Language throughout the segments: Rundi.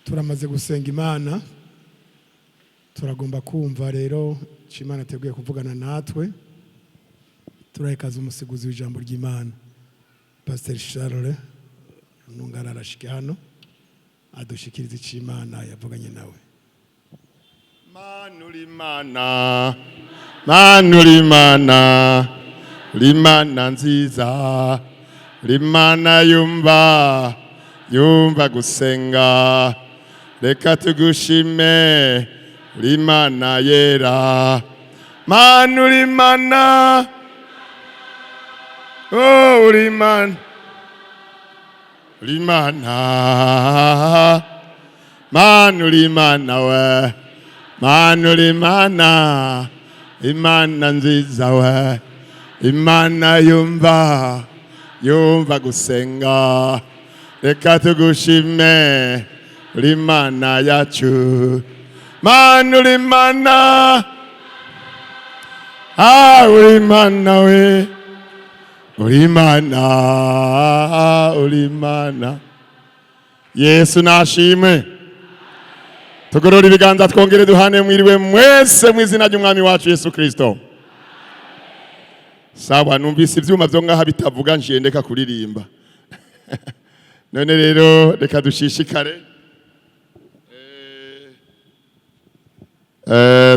Turamaze gusenga Imana, turagomba kumva rero icyo Imana ateguye kuvugana natwe. Turahekaza umusiguzi w'ijambo ry'Imana, Pasiteri Charles Ntungana, arashike hano adushikiriza icyo Imana yavuganye nawe. Mana uri Mana, Mana uri Mana, uri Mana nziza, uri Mana yumva, yumva gusenga. Reka tugushime, uri Mana yera. Mana uri Mana, oh uri Mana, uri Mana, Mana uri Mana we. Mana uri Mana, Imana nziza we, Imana yumva, yumva gusenga. Reka tugushime, uri Imana yacu. Mana uri Mana, ah uri Mana we, uri Mana, uri Mana. Yesu nashimwe. Tugorora ibiganza, twongere duhane mwiriwe mwese mu izina ry'Umwami wacu Yesu Kristo. Sawa, numvise ivyuma vyo ngaha bitavuga, njiye ndeka kuririmba. None rero reka dushishikare.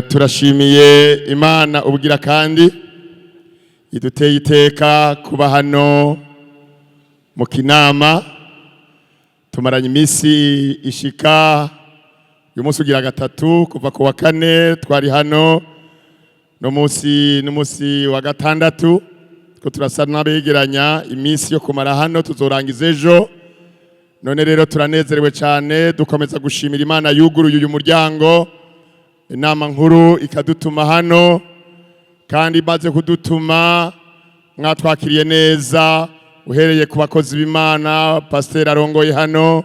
Turashimiye Imana ubugira kandi iduteye iteka kuba hano mu Kinama. Tumaranye iminsi ishika uyu munsi ugira gatatu, kuva ku wa kane twari hano, no munsi n'umunsi wa gatandatu ko turasa n'abegeranya iminsi yo kumara hano, tuzorangiza ejo. None rero turanezerewe cyane, dukomeza gushimira Imana yuguruye uyu muryango, inama nkuru ikadutuma hano, kandi imaze kudutuma mwatwakiriye neza, uhereye ku bakozi b'Imana, pasiteri arongoye hano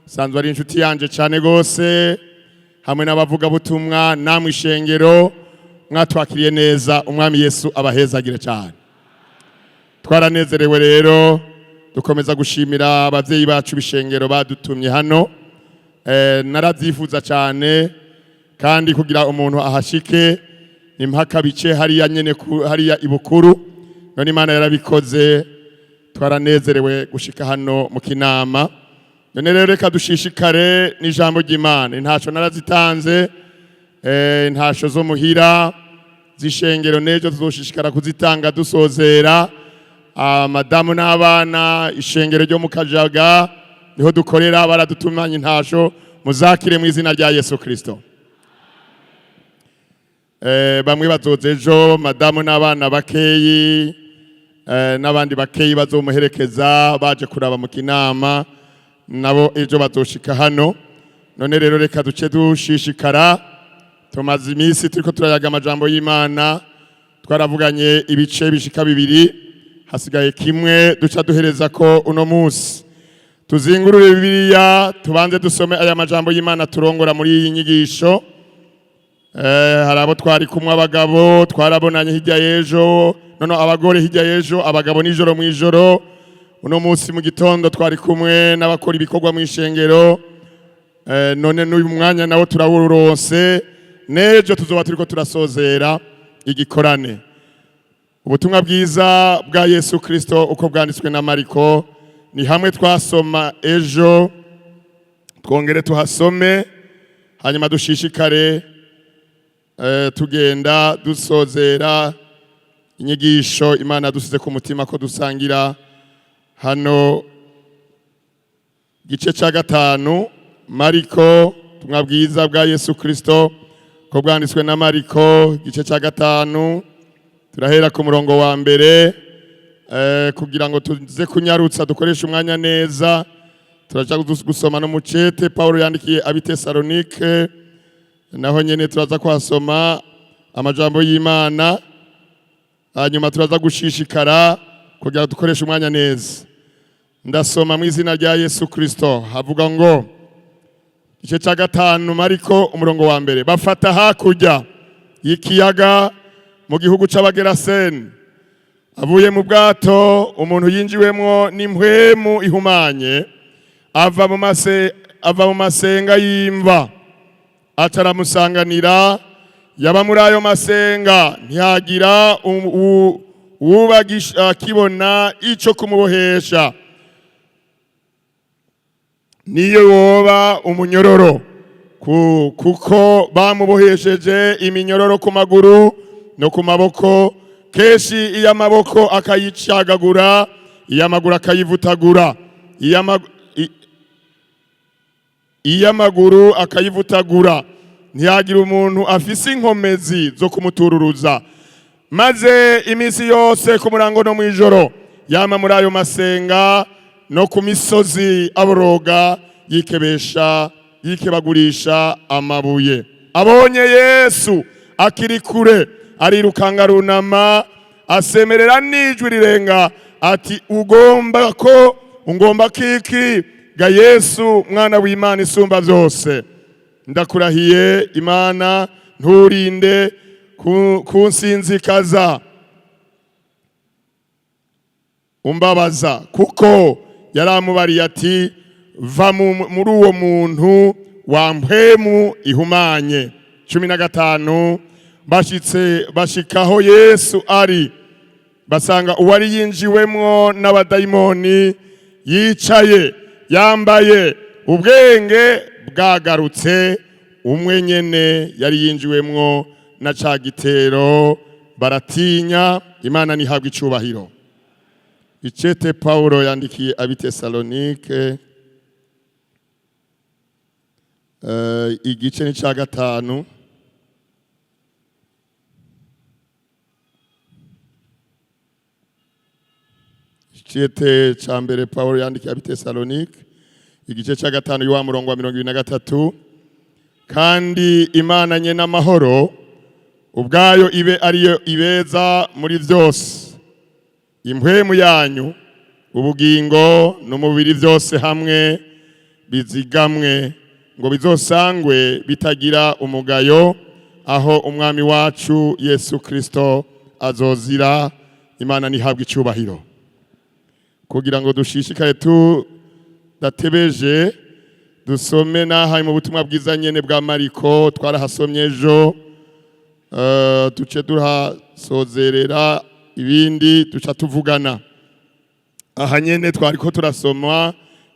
sanzwe ari inshuti yanje cyane gose, hamwe n'abavugabutumwa namwe ishengero, mwatwakiriye neza. Umwami Yesu abahezagire cyane. Twaranezerewe rero, dukomeza gushimira abavyeyi bacu b'ishengero badutumye hano. Naravyifuza cyane, kandi kugira umuntu ahashike ni mpaka bice hariya nyene hariya ibukuru. None Imana yarabikoze, twaranezerewe gushika hano mu Kinama. None rero reka dushishikare n'ijambo ry'Imana. Intasho narazitanze, intasho zo muhira z'ishengero, n'ejo tuzoshishikara kuzitanga dusozera. Madamu n'abana, ishengero ryo mu Kajaga niho dukorera, baradutumanye intasho, muzakire mu izina rya Yesu Kristo. Bamwe bazoza ejo, madamu n'abana bakeyi, n'abandi bakeyi bazomuherekeza baje kuraba mu Kinama, nabo ejo bazoshika hano. None rero reka duce dushishikara. Tumaze iminsi turiko turayaga amajambo y'Imana, twaravuganye ibice bishika bibiri, hasigaye kimwe duca duhereza ko uno munsi. Tuzingurure Bibiliya, tubanze dusome aya majambo y'Imana turongora muri iyi nyigisho. Hari abo twari kumwe, abagabo twarabonanye hirya y'ejo, none abagore hirya y'ejo, abagabo nijoro mu ijoro. Uno munsi mu gitondo twari kumwe n'abakora ibikorwa mu ishengero. None n'uyu mwanya nawo turawuronse, n'ejo tuzoba turiko turasozera igikorane. Ubutumwa bwiza bwa Yesu Kristo uko bwanditswe na Mariko, ni hamwe twasoma ejo, twongere tuhasome, hanyuma dushishikare tugenda dusozera inyigisho Imana dusize ku mutima ko dusangira hano. Igice cya gatanu, Mariko, ubutumwa bwiza bwa Yesu Kristo ko bwanditswe na Mariko, igice cya gatanu, turahera ku murongo wa mbere, kugira ngo tuze kunyarutsa dukoreshe umwanya neza. Turaja gusoma no mucete Paulo yandikiye ab'i Tesalonike, naho nyene turaza kuhasoma amajambo y'Imana, hanyuma turaza gushishikara kugira ngo dukoreshe umwanya neza. Ndasoma mu izina rya Yesu Kristo. Havuga ngo, igice cya gatanu, Mariko, umurongo wa mbere: Bafata hakurya y'ikiyaga mu gihugu c'Abageraseni. Avuye mu bwato, umuntu yinjiwemwo n'impwemu ihumanye ava mu mase ava mu masenga y'imva, ataramusanganira. Yaba muri ayo masenga, ntihagira uwuba akibona ico kumubohesha, niyo woba umunyororo, kuko bamubohesheje iminyororo ku maguru no ku maboko. Kenshi iyo amaboko akayicagagura, iyo amaguru akayivutagura, iyo amaguru akayivutagura. Ntiyagira umuntu afise inkomezi zo kumutururuza. Maze iminsi yose, ku murango no mw'ijoro, yama muri ayo masenga no ku misozi, aboroga, yikebesha, yikebagurisha amabuye. Abonye Yesu akiri kure, arirukanga, arunama, asemerera n'ijwi rirenga ati: "Ugomba ko ungomba kiki ga Yesu, mwana w'Imana isumba byose? Ndakurahiye Imana, nturinde kunsinzikaza umbabaza." Kuko yaramubariye ati: "Va muri uwo muntu, wa mpwemu ihumanye." 15. Bashitse, bashikaho Yesu ari, basanga uwari yinjiwemwo n'abadayimoni yicaye, yambaye, ubwenge bwagarutse, umwe nyene yari yinjiwemwo na ca gitero. Baratinya. Imana ntihabwa icubahiro. Icete Paulo yandikiye Abitesalonike, igice ni ca 5. Icete ca mbere Paulo yandikiye Abitesalonike, igice ca 5, y'uwa murongo wa 23: "Kandi Imana nye n'amahoro ubwayo ibe ariyo ibeza muri byose. Impwemu yanyu, ubugingo n'umubiri, byose hamwe bizigamwe, ngo bizosangwe bitagira umugayo aho Umwami wacu Yesu Kristo azozira." Imana ntihabwe icyubahiro. Kugira ngo dushishikare tudatebeje, dusome n'aha mu butumwa bwiza nyene bwa Mariko. Twarahasomye ejo, duce duhasozerera, ibindi duca tuvugana. Aha nyene twariko turasoma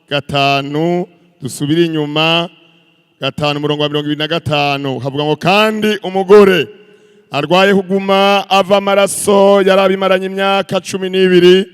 5, dusubire inyuma 5, umurongo wa 25, havuga ngo: "Kandi umugore arwaye kuguma ava amaraso, yarabimaranye imyaka 12,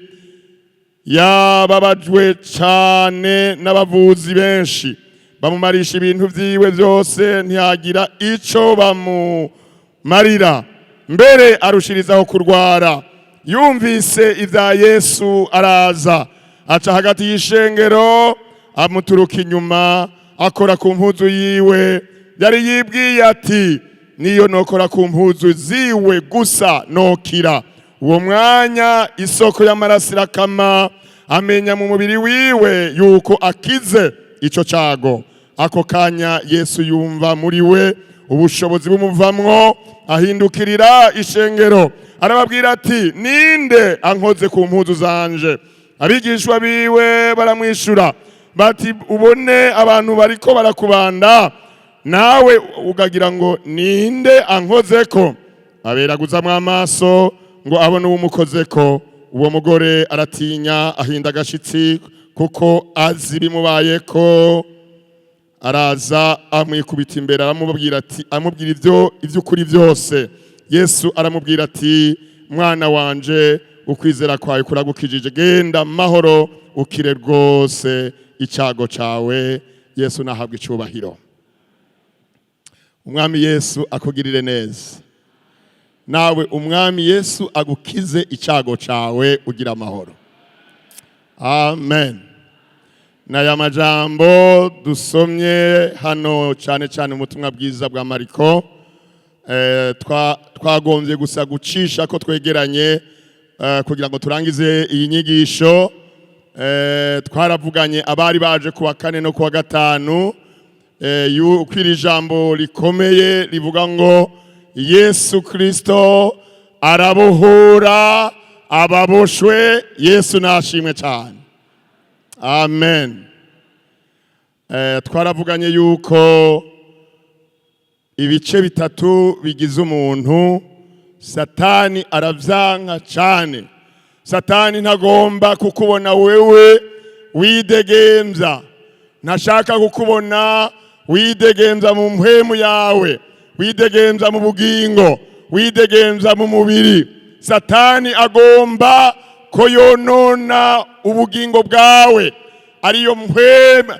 yababajwe cane n'abavuzi benshi, bamumarisha ibintu vyiwe byose, ntiyagira ico bamumarira, mbere arushirizaho kurwara. Yumvise ibya Yesu, araza, aca hagati y'ishengero, amuturuka inyuma, akora ku mpuzu yiwe. Yari yibwiye ati: 'Niyo nokora ku mpuzu ziwe gusa, nokira.' Uwo mwanya isoko y'amaraso irakama, amenya mu mubiri wiwe yuko akize ico cago. Ako kanya Yesu yumva muri we ubushobozi bumuvamwo, ahindukirira ishengero, arababwira ati: 'Ninde ankoze ku mpuzu zanje?' Abigishwa biwe baramwishura bati: 'Ubone abantu bariko barakubanda, nawe ugagira ngo ninde ankozeko?' Aberaguzamwo amaso ngo abone uwumukozeko. Uwo mugore aratinya, ahinda agashitsi, kuko azi ibimubayeko. Araza, amwikubita imbere, aramubwira ati, amubwira ibyo iby'ukuri byose. Yesu aramubwira ati: 'Mwana wanje, ukwizera kwawe kuragukijije. Genda mahoro, ukire rwose icyago cawe.' Yesu nahabwa icubahiro. Umwami Yesu akugirire neza. Nawe Umwami Yesu agukize icyago cawe, ugira amahoro. Amen. N'aya majambo dusomye hano, cyane cyane ubutumwa bwiza bwa Mariko, twagombye gusa gucisha ko twegeranye kugira ngo turangize iyi nyigisho. Twaravuganye abari baje kuwa kane no kuwa gatanu yuko iri jambo rikomeye rivuga ngo Yesu Kristo arabohora ababoshwe. Yesu nashimwe cyane. Amen. Twaravuganye yuko ibice bitatu bigize umuntu, Satani aravyanka cane. Satani ntagomba kukubona wewe widegemvya, ntashaka kukubona widegemvya mu mpwemu yawe, widegemvya mu bugingo, widegemvya mu mubiri. Satani agomba ko yonona ubugingo bwawe, ariyo mpwemu,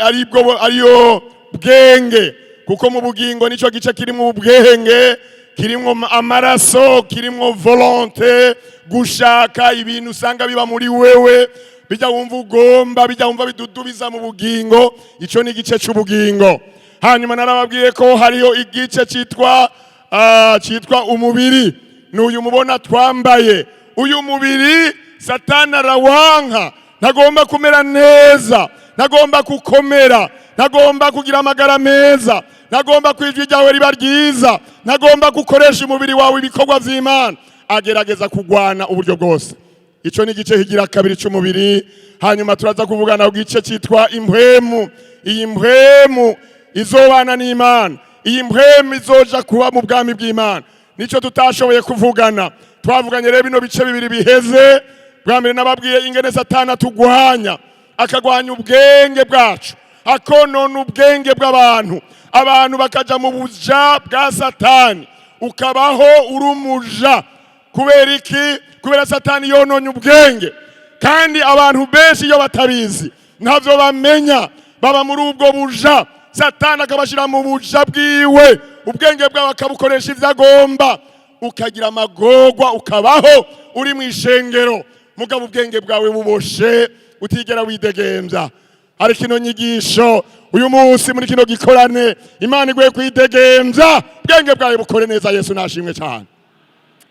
aribwo, ariyo bwenge, kuko mu bugingo nico gice kirimo ubwenge, kirimo amaraso, kirimo volonté, gushaka ibintu usanga biba muri wewe, bijya wumva ugomba, bijya wumva bidudubiza mu bugingo. Ico ni igice c'ubugingo. Hanyuma narababwiye ko hariho igice citwa umubiri, n'uyu mubona twambaye. Uyu mubiri Satani arawanka, ntagomba kumera neza, ntagomba gukomera, ntagomba kugira amagara meza, ntagomba ko ijwi ryawe riba ryiza, ntagomba gukoresha umubiri wawe ibikorwa vy'Imana. Agerageza kugwana uburyo bwose. Ico ni igice kigira kabiri c'umubiri. Hanyuma turaza kuvugana ku gice citwa impwemu. Iyi mpwemu izobana n'Imana, iyi mpwemu izoja kuba mu bwami bw'Imana, nico tutashoboye kuvugana. Twavuganye rero bino bice bibiri biheze. Bwa mbere nababwiye ingene Satani atugwanya, akagwanya ubwenge bwacu, akonona ubwenge bw'abantu, abantu bakaja mu buja bwa Satani, ukabaho uri umuja. Kubera iki? Kubera Satani yononye ubwenge. Kandi abantu benshi iyo batabizi, ntavyo bamenya, baba muri ubwo buja. Satani akabashyira mu buja bwiwe, ubwenge bwawe akabukoresha ivyo agomba, ukagira amagorwa, ukabaho uri mu ishengero mugabo ubwenge bwawe buboshe, utigera widegembya. Ariko ino nyigisho uyu munsi, muri kino gikorane, Imana iguye kwidegembya, ubwenge bwawe bukore neza. Yesu nashimwe cyane.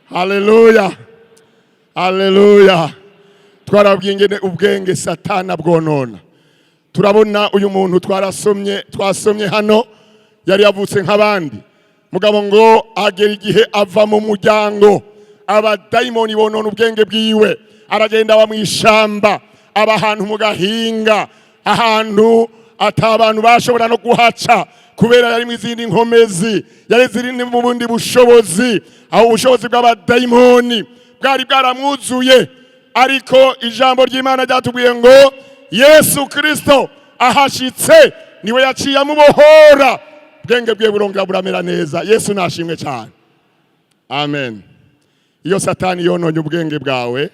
Haleluya, haleluya. Twarabwiye ingene ubwenge Satana bwonona. Turabona uyu muntu twarasomye, twasomye hano, yari yavutse nk'abandi, mugabo ngo agera igihe ava mu muryango, abadayimoni bonona ubwenge bwiwe, aragenda aba mu ishamba, aba ahantu mu gahinga, ahantu ata abantu bashobora no kuhaca, kubera yari mu izindi nkomezi, yari ziri mu bundi bushobozi, aho ubushobozi bw'abadayimoni bwari bwaramwuzuye. Ariko ijambo ry'Imana ryatubwiye ngo Yesu Kristo ahashitse, niwe yaciye amubohora, ubwenge bwe burongera buramera neza. Yesu nashimwe cyane. Amen. Iyo Satani yononye ubwenge bwawe,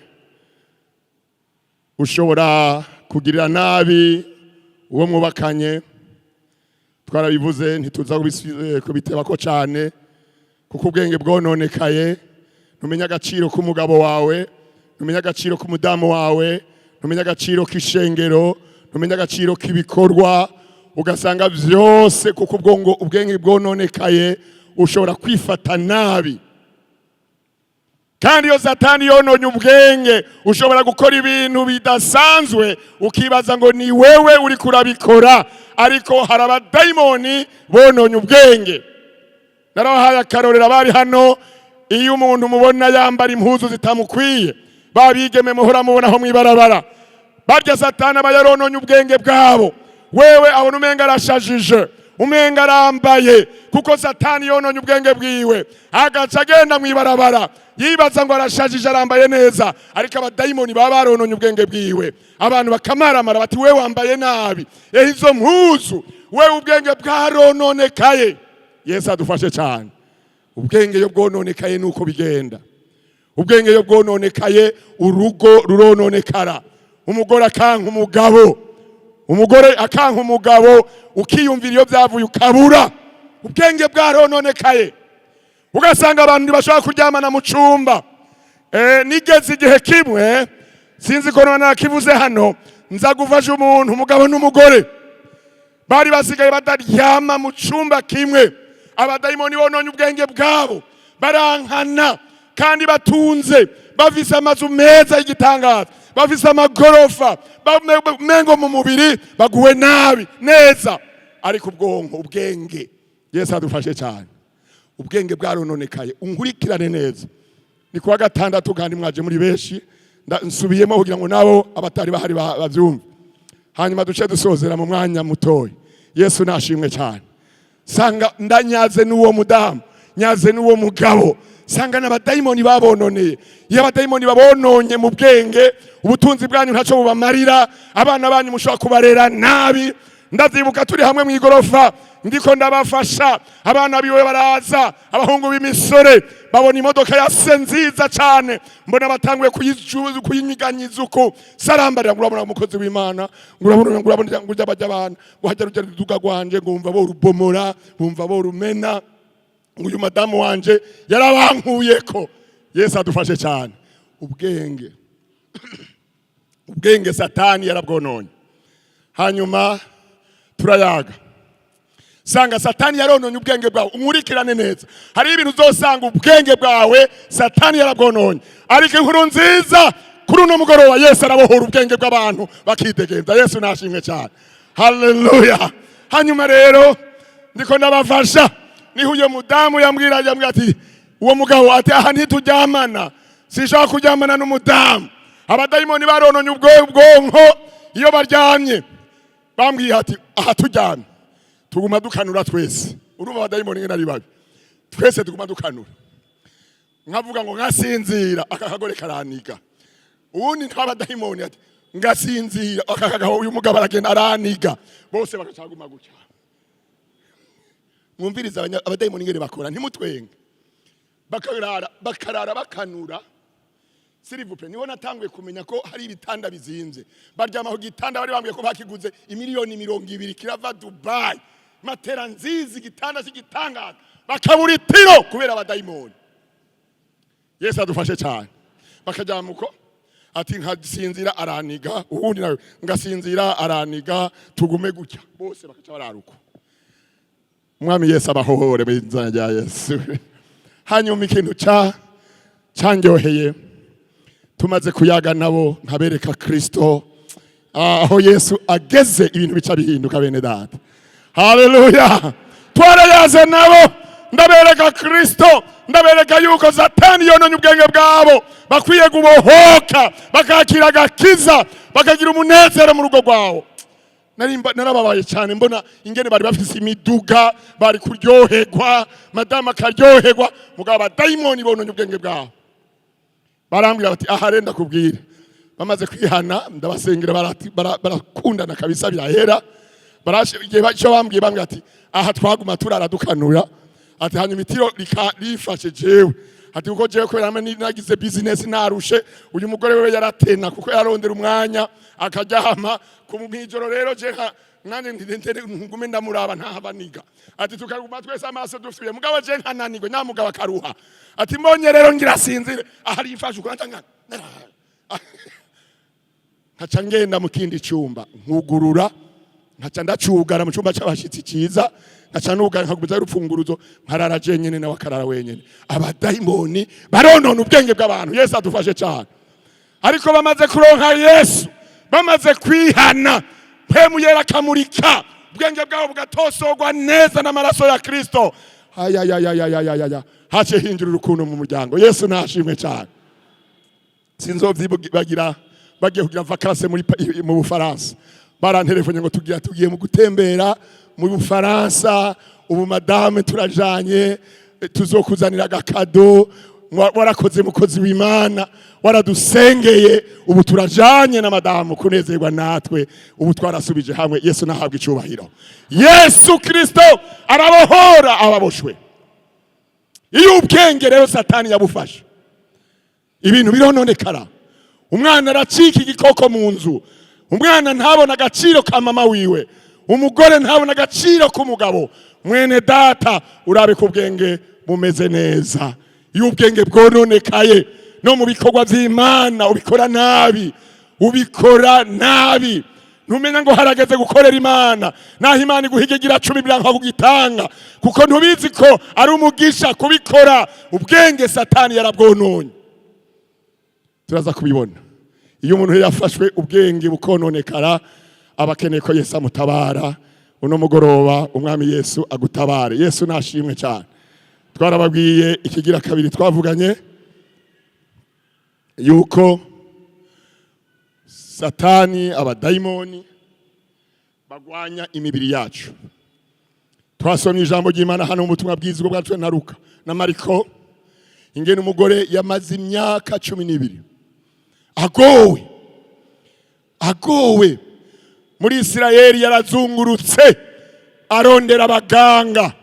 ushobora kugirira nabi uwo mwubakanye. Twarabivuze, ntituza kubitebako cyane, kuko ubwenge bwononekaye, ntumenya agaciro k'umugabo wawe, ntumenya agaciro k'umudamu wawe, ntumenya agaciro k'ishengero, ntumenya agaciro k'ibikorwa, ugasanga byose kuko ubwongo, ubwenge bwononekaye, ushobora kwifata nabi. Kandi iyo Satani yononye ubwenge, ushobora gukora ibintu bidasanzwe, ukibaza ngo ni wewe uri kurabikora, ariko hari abadayimoni bononye ubwenge. Narabahaye akarorero abari hano. Iyo umuntu mubona yambara impuzu zitamukwiye, babigeme muhora mubonaho mwibarabara, barya Satani aba yarononye ubwenge bwabo. Wewe abona umenga arashajije, umenga arambaye, kuko Satani yononye ubwenge bwiwe, agaca agenda mwibarabara yibaza ngo arashajije, arambaye neza, ariko abadayimoni baba barononye ubwenge bwiwe. Abantu bakamaramara bati: "We wambaye nabi, ehe izo mpuzu?" Wewe ubwenge bwarononekaye. Yesu adufashe cyane. Ubwenge iyo bwononekaye, nuko bigenda. Ubwenge iyo bwononekaye, urugo rurononekara, umugore akanka umugabo, umugore akanka umugabo, ukiyumvira iyo byavuye ukabura. Ubwenge bwarononekaye, ugasanga abantu ntibashobora kuryamana mu cumba. Nigeze igihe kimwe, sinzi ko nakivuze hano, nza gufasha umuntu, umugabo n'umugore bari basigaye bataryama mu cumba kimwe. Abadayimoni bononye ubwenge bwabo, barankana, kandi batunze, bafise amazu meza y'igitangaza, bafise amagorofa, mengo mu mubiri baguwe nabi neza, ariko ubwonko, ubwenge, Yesu adufashe cyane, ubwenge bwarononekaye. Unkurikirane neza, ni kuwa gatandatu kandi mwaje muri benshi. Nsubiyemo kugira ngo nabo abatari bahari bavyumve. Hanyuma duce dusozera mu mwanya mutoya. Yesu nashimwe cyane. Sanga ndanyaze n'uwo mudamu, nyaze n'uwo mugabo, sanga n'abadayimoni babononeye. Iyo abadayimoni babononye mu bwenge, ubutunzi bwanyu ntacyo bubamarira, abana banyu mushobora kubarera nabi. Ndavyibuka turi hamwe mu igorofa, ndiko ndabafasha, abana biwe baraza, abahungu b'imisore, babona imodoka ya se nziza cyane, mbona batanguye kuyinyiganyiza uko sarambarira ngo urabona umukozi w'Imana, ngo urabona, ngo urabona, ngo ujya bajya abana, ngo hajya rujya ruduga rwanje, ngo wumva borubomora, bumva borumena, ngo uyu madamu wanje yarabankuyeko. Yesu adufashe cyane. Ubwenge Satani yarabwononye. Hanyuma turayaga, sanga Satani yarononye ubwenge bwawe. Umurikirane neza, hari ibintu uzosanga ubwenge bwawe Satani yarabwononye. Ariko inkuru nziza kuri uno mugoroba, Yesu arabohora ubwenge bw'abantu bakidegemvya. Yesu nashimwe cyane, haleluya. Hanyuma rero ndiko ndabafasha, niho uyo mudamu yambwira ati uwo mugabo ati: "Aha ntituryamana, sinshaka kuryamana n'umudamu." Abadayimoni barononye ubwonko. Iyo baryamye, bambwiye ati: "Aha turyamye tuguma dukanura twese." Urumva abadayimoni ngene ari babi, twese tuguma dukanura. Nkavuga ngo nkasinzira, aka kagore karaniga. Ubundi ntabadayimoni ati ngasinzira, aka kagabo, uyu mugabo aragenda araniga, bose bagacaguma gutya. Mwumviriza abadayimoni ngene bakora, ntimutwenge. Bakarara bakanura. S'il vous plaît, niho natanguye kumenya ko hari ibitanda bizinze. Baryama ku gitanda bari bambwiye ko bakiguze imiliyoni 20, kirava Dubai, matera nziza, igitanda cy'igitangaza, bakabura itiro kubera abadayimoni. Yesu adufashe cyane. Bakaryama uko, ati nkasinzira araniga, ubundi nawe ngasinzira araniga, tugume gutya, bose bakaca barara uko. Umwami Yesu abahohore mu izina rya Yesu. Hanyuma ikintu candyoheye, tumaze kuyaga nabo, nkabereka Kristo, aho Yesu ageze ibintu bica bihinduka. Bene data, haleluya. Twarayaze nabo, ndabereka Kristo, ndabereka yuko Satani yononye ubwenge bwabo, bakwiye gubohoka, bakakira agakiza, bakagira umunezero mu rugo rwabo. Narababaye cyane mbona ingene bari bafise imiduga, bari kuryoherwa, madamu akaryoherwa, mugabo abadayimoni bononye ubwenge bwabo. Barambwira bati: "Aha rero ndakubwire." Bamaze kwihana, ndabasengera, barakundana kabisa, birahera. Igihe icyo bambwiye ati: "Aha twaguma turara dukanura." Ati hanyuma itiro rifashe jewe, ati kuko jewe kubera hamwe nagize business narushe, uyu mugore wewe yaratena kuko yarondera umwanya akaryama ku mwijoro. Rero je nanje ngume ndamuraba, ntahaba niga. Ati tukaguma twese amaso dufite, mugabo je nkananirwe, nyamugabo akaruha. Ati mbonye rero ngira sinzire, aha rifashe uko nkaca ngenda mu kindi cyumba, nkugurura, nkaca ndacugara mu cyumba cy'abashyitsi cyiza, nkaca nugara, nkagumiza urufunguruzo, nkarara jenyene, nawe akarara wenyene. Abadayimoni baronona ubwenge bw'abantu. Yesu adufashe cyane. Ariko bamaze kuronka Yesu, bamaze kwihana, Mpwemu Yera akamurika ubwenge bwabo, bugatosorwa neza n'amaraso ya Kristo, ayayayayayaya, hace hinjira urukundo mu muryango. Yesu nashimwe cyane. Sinzovyibagira, bagiye kugira vacances mu Bufaransa, barantelefone ngo tugiye mu gutembera mu Bufaransa, ubu madame turajanye, tuzokuzanira agakado, warakoze mukozi w'Imana, waradusengeye, ubu turajanye na madamu kunezerwa natwe, ubu twarasubije hamwe. Yesu nahabwa icubahiro. Yesu Kristo arabohora ababoshwe. Iyo ubwenge rero Satani yabufashe, ibintu birononekara. Umwana aracika igikoko mu nzu, umwana ntabona agaciro ka mama wiwe, umugore ntabona agaciro k'umugabo. Mwene data, urabe ko ubwenge bumeze neza. Iyo ubwenge bwononekaye, no mu bikorwa by'Imana ubikora nabi, ubikora nabi. Ntumenya ngo harageze gukorera Imana, naho Imana iguha ikigira cumi biranka kugitanga, kuko ntubizi ko ari umugisha kubikora. Ubwenge Satani yarabwononye, turaza kubibona. Iyo umuntu yafashwe ubwenge bukononekara, aba akeneye ko Yesu amutabara. Uno mugoroba Umwami Yesu agutabare. Yesu nashimwe cyane. Twarababwiye ikigira kabiri twavuganye yuko Satani, abadayimoni Bagwanya imibiri yacu. Twasomye ijambo ry'Imana hano mu butumwa bwiza ubwo bwacu na Luka na Mariko, ingene umugore yamaze imyaka 12 agowe, agowe muri Isirayeli. Yarazungurutse arondera abaganga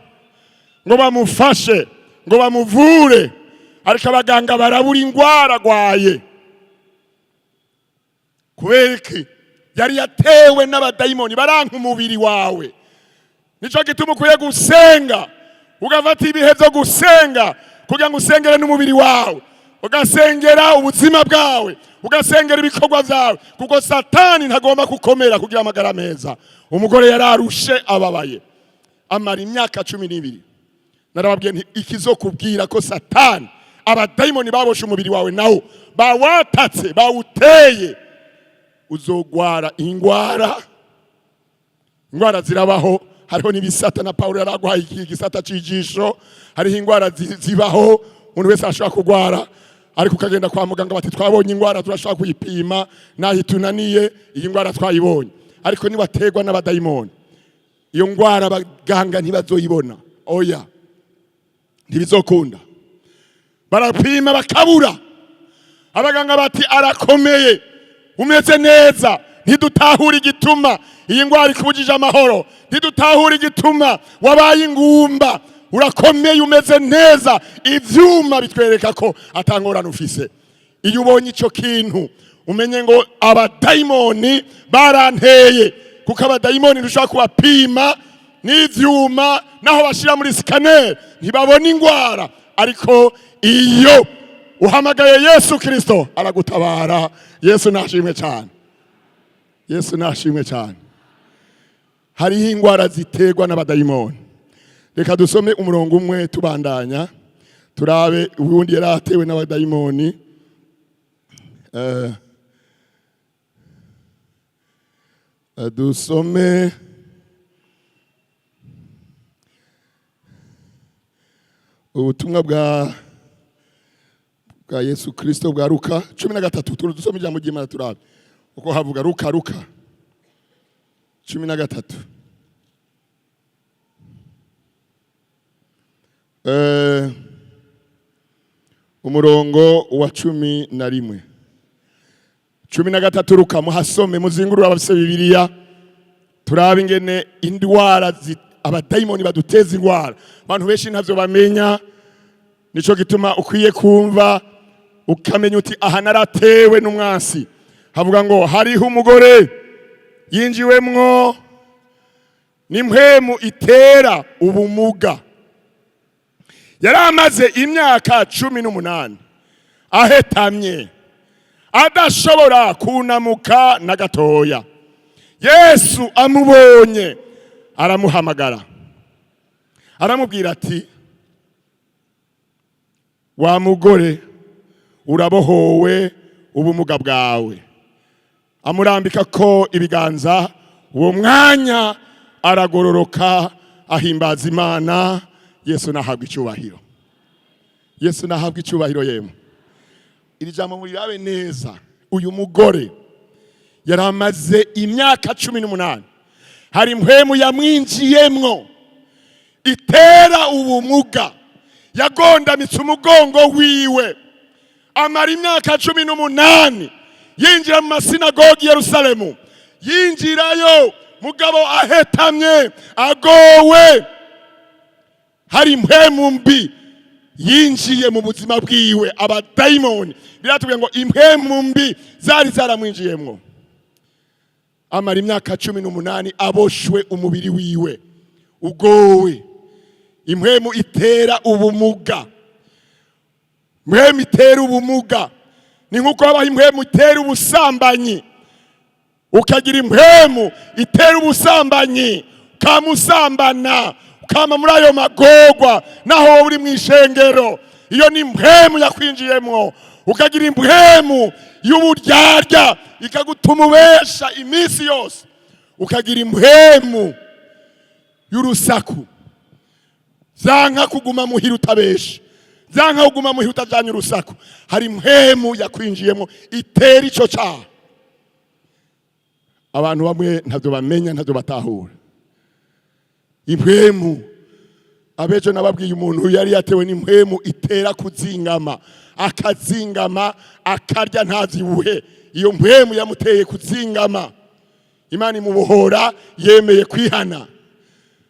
ngo bamufashe, ngo bamuvure, ariko abaganga barabura ingwara agwaye. Kubera iki? Yari yatewe n'abadayimoni, baranka umubiri wawe. Nicyo gituma ukwiye gusenga, ugafata ibihe byo gusenga kugira ngo usengere n'umubiri wawe, ugasengera ubuzima bwawe, ugasengera ibikorwa byawe, kuko Satani ntagomba gukomera kugira amagara meza. Umugore yararushe, ababaye, amara imyaka 12. Narababwiye nti ikizokubwira ko Satani, abadayimoni baboshe umubiri wawe, nawo bawatatse, bawuteye, uzogwara ingwara. Ingwara zirabaho. Hariho n'ibisata na Paulo yaragwaye iki gisata c'ijisho. Hariho ingwara zibaho, umuntu wese ashobora kugwara, ariko ukagenda kwa muganga bati: "Twabonye ingwara, turashobora kuyipima, naho itunaniye, iyi ngwara twayibonye." Ariko niwaterwa n'abadayimoni, iyo ngwara abaganga ntibazoyibona. Oya, ntibizokunda. Barapima bakabura. Abaganga bati: "Arakomeye, umeze neza, ntidutahura igituma iyi ndwara ikubujije amahoro, ntidutahura igituma wabaye ingumba. Urakomeye, umeze neza, ivyuma bitwereka ko atangorane ufise." Iyo ubonye ico kintu, umenye ngo abadayimoni baranteye, kuko abadayimoni ntushobora kubapima n'ivyuma, naho bashira muri scanner ntibabona ingwara. Ariko iyo uhamagaye Yesu Kristo, aragutabara. Yesu nashimwe cyane, Yesu nashimwe cyane. Hariho ingwara ziterwa n'abadayimoni. Reka dusome umurongo umwe, tubandanya, turabe ubundi yari atewe n'abadayimoni. Dusome ubutumwa bwa Yesu Kristo bwa Luka 13. Dusome ijambo ry'Imana, turabe uko havuga. Luka 13. Umurongo wa 11. 13 Luka, muhasome, muzingurure abafise Bibiliya, turabe ingene indwara abadayimoni baduteza indwara. Abantu benshi ntavyo bamenya. Nico gituma ukwiye kumva, ukamenya uti: "Aha naratewe n'umwansi." Havuga ngo hariho umugore yinjiwemwo n'impwemu itera ubumuga, yari amaze imyaka 18 ahetamye, adashobora kunamuka na gatoya. Yesu amubonye aramuhamagara, aramubwira ati: "Wa mugore, urabohowe ubumuga bwawe." Amurambika ko ibiganza, uwo mwanya aragororoka, ahimbaza Imana. Yesu nahabwa icyubahiro, Yesu nahabwa icyubahiro. Yemwe, iri jambo murirabe neza. Uyu mugore yari amaze imyaka 18, hari impwemu yamwinjiyemwo itera ubumuga, yagondamitse umugongo wiwe, amara imyaka 18. Yinjira mu masinagogi i Yerusalemu, yinjirayo mugabo ahetamye, agowe. Hari impwemu mbi yinjiye mu buzima bwiwe, abadayimoni. Biratubwira ngo impwemu mbi zari zaramwinjiyemwo, amara imyaka 18 aboshwe, umubiri wiwe ugowe. Impwemu itera ubumuga, impwemu itera ubumuga ni nk'uko habaho impwemu itera ubusambanyi, ukagira impwemu itera ubusambanyi, ukamusambana, ukama muri ayo magorwa naho wowe uri mu ishengero. Iyo ni impwemu yakwinjiyemwo. Ukagira impwemu y'uburyarya, ikagutuma ubesha iminsi yose. Ukagira impwemu y'urusaku, vyanka kuguma muhira utabesha, vyanka kuguma muhira utajanye urusaku. Hari impwemu yakwinjiyemo itera ico caha. Abantu bamwe ntabyo bamenya, ntabyo batahura. Impwemu abejo nababwiye, umuntu yari yatewe n'impwemu itera kuzingama, akazingama, akarya ntavyibuhe. Iyo mpwemu yamuteye kuzingama, Imana imubohora yemeye kwihana.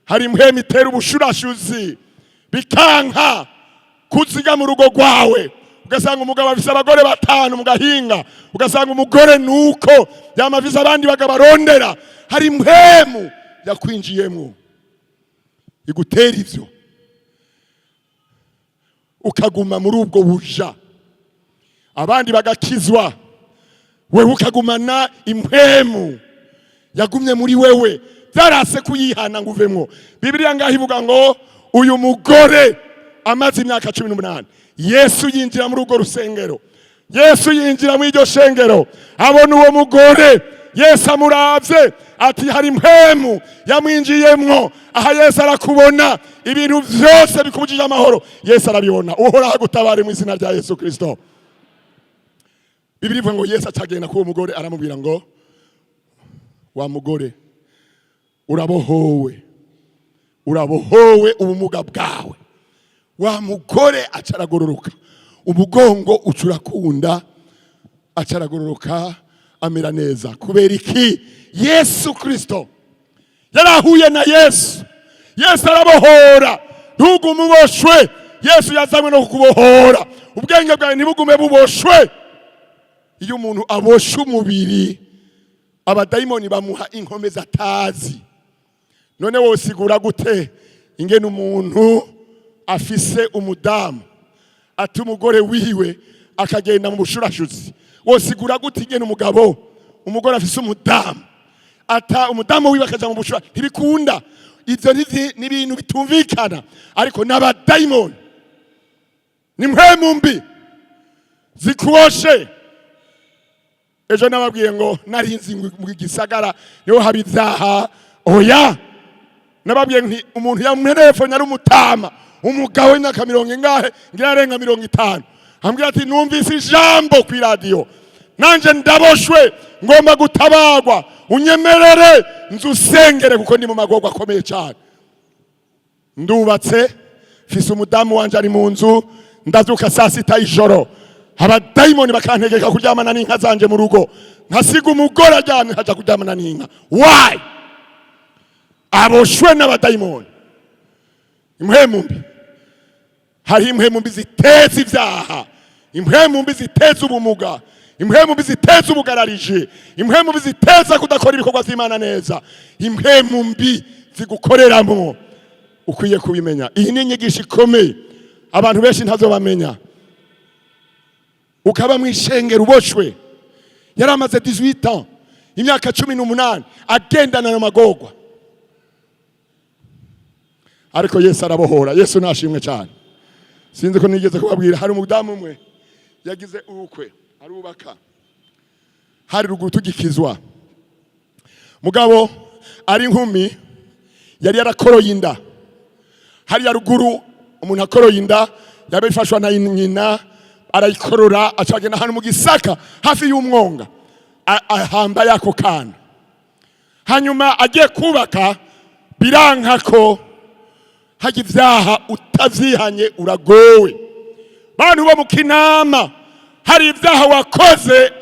Hari impwemu itera ubushurashuzi, bikanka kuziga mu rugo rwawe, ugasanga umugabo afise abagore batanu mu gahinga, ugasanga umugore nuko yama afise abandi bagabo arondera. Hari impwemu yakwinjiyemo igutera ivyo, ukaguma muri ubwo buja, abandi bagakizwa, wewe ukagumana impwemu yagumye muri wewe, byarase kuyihana ngo uvemwo. Bibiliya ngaho ivuga ngo uyu mugore amaze imyaka 18. Yesu yinjira muri urwo rusengero, Yesu yinjira muri iryo shengero, abona uwo mugore. Yesu amuravye ati hari impwemu yamwinjiyemwo. Aha Yesu arakubona, ibintu byose bikubujije amahoro Yesu arabibona. Uhoraho agutabare mu izina rya Yesu Kristo. Bibiliya ivuga ngo Yesu acagenda k'uwo mugore, aramubwira ngo: "Wa mugore, urabohowe, urabohowe ubumuga bwawe." Wa mugore aca aragororoka, umugongo uca urakunda, aca aragororoka, amera neza. Kubera iki? Yesu Kristo yarahuye na Yesu. Yesu arabohora. Ntugume uboshwe. Yesu yazanywe no kukubohora, ubwenge bwawe ntibugume buboshwe. Iyo umuntu aboshe umubiri, abadayimoni bamuha inkomezi atazi. None wosigura gute ingene umuntu afise umudamu ati umugore wiwe akagenda mu bushurashuzi? Wosigura gute ingene umugabo, umugore afise umudamu ata umudamu wiwe akaja mu bushura? Ntibikunda ivyo, ni ibintu bitumvikana. Ariko n'abadayimoni, ni mpwemu mbi zikuboshe. Ejo nababwiye ngo narinzi mu gisagara niho haba ibyaha. Oya, nababwiye nti umuntu yamwerefone ari umutama, umugabo w'imyaka mirongo ingahe, ngira arenga 50, ambwira ati: "Numvise ijambo ku iradiyo, nanje ndaboshwe, ngomba gutabagwa, unyemerere nzu usengere kuko ndi mu magorwa akomeye cyane. Ndubatse, mfise umudamu wanje ari mu nzu, ndavyuka saa 6 y'ijoro, abadayimoni bakantegeka kuryamana n'inka zanje mu rugo, nkasiga umugore aryamye, nkaja kuryamana n'inka." Why? Aboshwe n'abadayimoni, impwemu mbi. Hariho impwemu mbi ziteza ibyaha, impwemu mbi ziteza ubumuga, impwemu mbi ziteza ubugarariji, impwemu mbi ziteza kudakora ibikorwa by'Imana neza, impwemu mbi zigukoreramo. Ukwiye kubimenya. Iyi ni inyigisho ikomeye, abantu benshi ntazo bamenya. Ukaba mu ishengero uboshwe. Yari amaze 18 ans, imyaka 18, agendana na magorwa, ariko Yesu arabohora. Yesu nashimwe cyane. Sinzi ko nigeze kubabwira, hari umudamu umwe yagize ubukwe, arubaka, hari ruguru tugikizwa. Mugabo ari inkumi, yari yarakoroye inda. Hariya ruguru umuntu akoroye inda yaba ifashwa na nyina, arayikorora, acagenda ahantu mu gisaka hafi y'umwonga, ahamba yako kana. Hanyuma agiye kubaka, biranka ko hajya ibyaha utavyihanye uragowe. Bantu bo mu Kinama, hari ibyaha wakoze,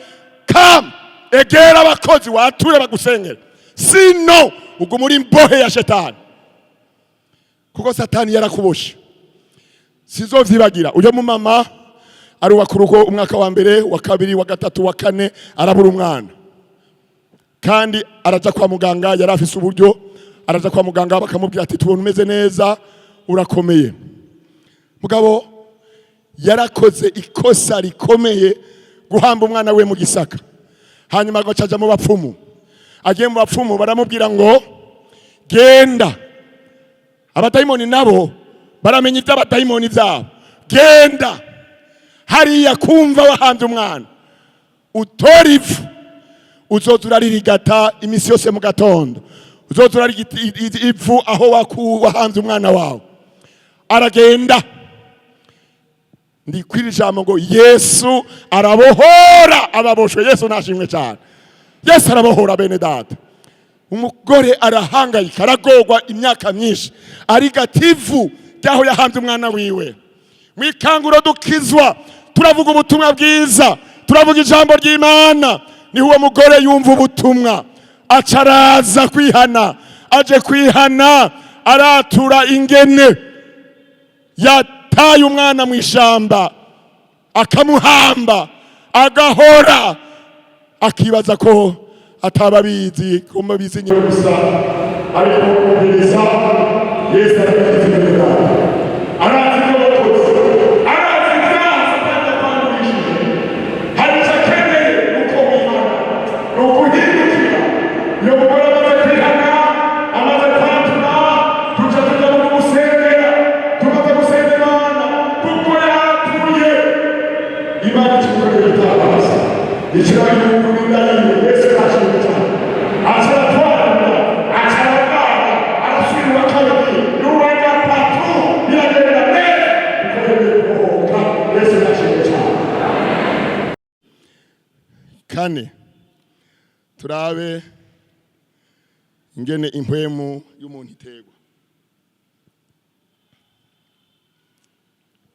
kam egera abakozi wature bagusengera, sino uguma uri imbohe ya shetani, kuko Satani yarakuboshe. Sizovyibagira, uyo mumama arubaka urugo, umwaka wa mbere, wa kabiri, wa gatatu, wa kane, arabura umwana. Kandi araja kwa muganga, yari afise uburyo, araja kwa muganga bakamubwira ati: "Tubona umeze neza, urakomeye." Mugabo yarakoze ikosa rikomeye guhamba umwana we mu gisaka. Hanyuma agaca aja mu bapfumu. Agiye mu bapfumu baramubwira ngo: "Genda." Abadayimoni nabo baramenya iby'abadayimoni byabo. "Genda hariya kumva wahanze umwana, utora ivu, uzoza uraririgata iminsi yose mu gatondo, uzoza urarigita ivu aho wahanze umwana wawe." Aragenda. Ndikwira ijambo ngo Yesu arabohora ababoshwe. Yesu nashimwe cyane. Yesu arabohora bene data. Umugore arahangayika, aragorwa imyaka myinshi, arigata ivu ry'aho yahambye umwana wiwe. Mu ikanguro dukizwa, turavuga ubutumwa bwiza, turavuga ijambo ry'Imana. Niho uwo mugore yumva ubutumwa, aca araza kwihana. Aje kwihana, aratura ingene yataye umwana mu ishamba, akamuhamba, agahora akibaza ko ataba abizi, ko mubizi nyine gusa. Ariko kumviriza, Yesu arabizi neza, arazi ibyo wakoze, arazi ibyaha Satani yakwandurishije. Hari icyo akeneye, ni uko wihana, ni ukuhindukira. Iyo mugore amaze kwihana, amaze kwatura, tuca tujya mu gusengera. Tumaze gusenga Imana, kuko yapfuye, Imana ikimukorera ibitangaza, ikirayungurura inda yiwe. Yesu yashimwe cyane. Aca aratwara, aca ararwara, arasubira uwa kabiri n'uwa gatatu, biragenda neza kuko yemeye kubohoka. Yesu yashimwe cyane. Kane, turabe ingene impwemu y'umuntu iterwa.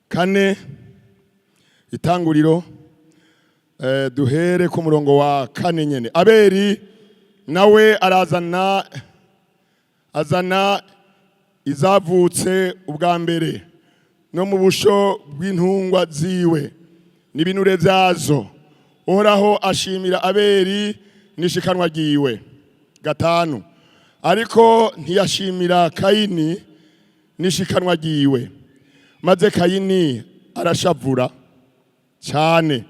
Kane, Itanguriro, duhere ku murongo wa 4 nyene. Abeli nawe arazana, azana izavutse ubwa mbere no mu busho bw'intungwa ziwe n'ibinure vyazo. Uhoraho ashimira Abeli n'ishikanwa ryiwe. 5, ariko ntiyashimira Kayini n'ishikanwa ryiwe. Maze Kayini arashavura cyane,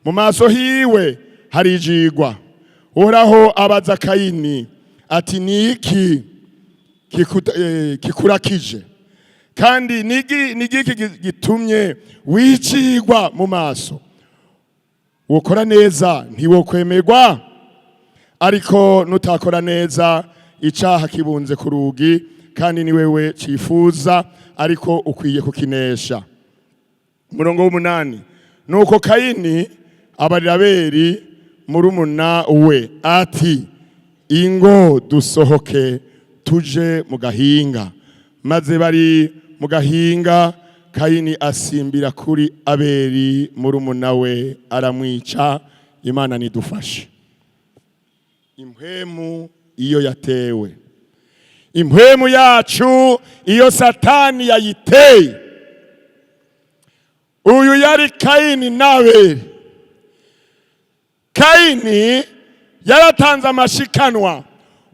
mu maso hiwe harijigwa. Uhoraho abaza Kayini ati: "Ni iki kikurakije? Kandi nigiki gitumye wicigwa mu maso? Wokora neza ntiwokwemerwa? Ariko nutakora neza, icaha kibunze ku rugi, kandi ni wewe cifuza, ariko ukwiye kukinesha." Umurongo w'8: Nuko Kayini abarira Abeli murumuna we ati: "Ingo dusohoke tuje mu gahinga." Maze bari mu gahinga, Kayini asimbira kuri Abeli murumuna we, aramwica. Imana nidufashe. Impwemu iyo yatewe, impwemu yacu iyo Satani yayiteye. Uyu yari Kayini n'Abeli. Kayini yaratanze amashikanwa.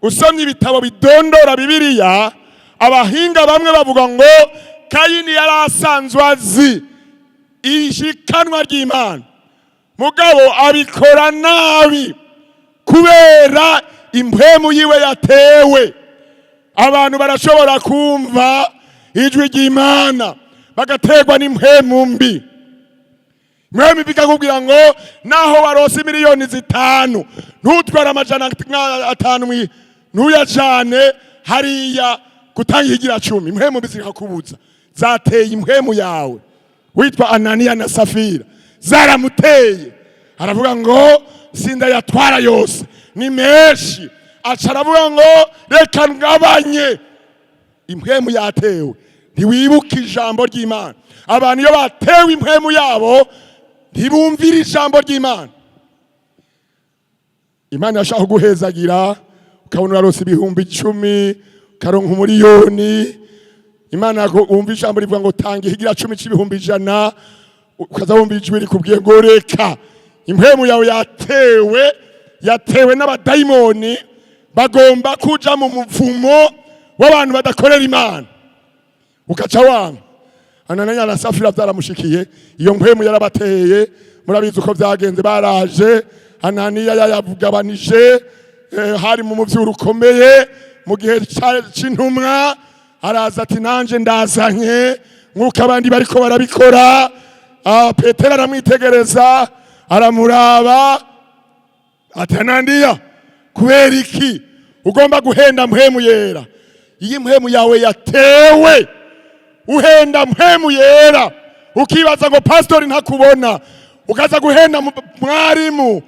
Usomye ibitabo bidondora Bibiliya, abahinga bamwe bavuga ngo Kayini yari asanzwe azi ishikanwa ry'Imana, mugabo abikora nabi kubera impwemu yiwe yatewe. Abantu barashobora kumva ijwi ry'Imana, bagaterwa n'impwemu mbi. Impwemu mbi ikakubwira ngo naho warose miliyoni 5, ntutware 500 ntuyajane hariya gutanga ikigira cumi. Impwemu mbi zikakubuza, zateye impwemu yawe. Witwa Ananiya na Safira zaramuteye, aravuga ngo sindayatwara yose, ni menshi. Aca aravuga ngo reka ngabanye. Impwemu yatewe, ntiwibuke ijambo ry'Imana. Abantu iyo batewe impwemu yabo, ntibumvira ijambo ry'Imana. Imana yashaka kuguhezagira, ukabona urarose 10,000, ukaronka 1,000,000. Imana wumva ijambo rivuga ngo tanga ikigira cumi c'ibihumbi 100, ukaza wumva ijwi rikubwiye ngo reka. Impwemu yawe yatewe, yatewe n'abadayimoni, bagomba kuja mu muvumo w'abantu badakorera Imana, ugaca wanga. Ananiya na Safira byaramushikiye, iyo mpwemu yarabateye. Murabizi uko byagenze, baraje, Ananiya yayavugabanije, hari mu muvyuro ukomeye mu gihe c'intumwa. Araza ati: "Nanje ndazanye nk'uko abandi bariko barabikora." Petero aramwitegereza, aramuraba, ati: "Ananiya, kubera iki ugomba guhenda Mpwemu Yera?" Iyo impwemu yawe yatewe, uhenda Mpwemu Yera, ukibaza ngo pastori ntakubona, ukaza guhenda mwarimu.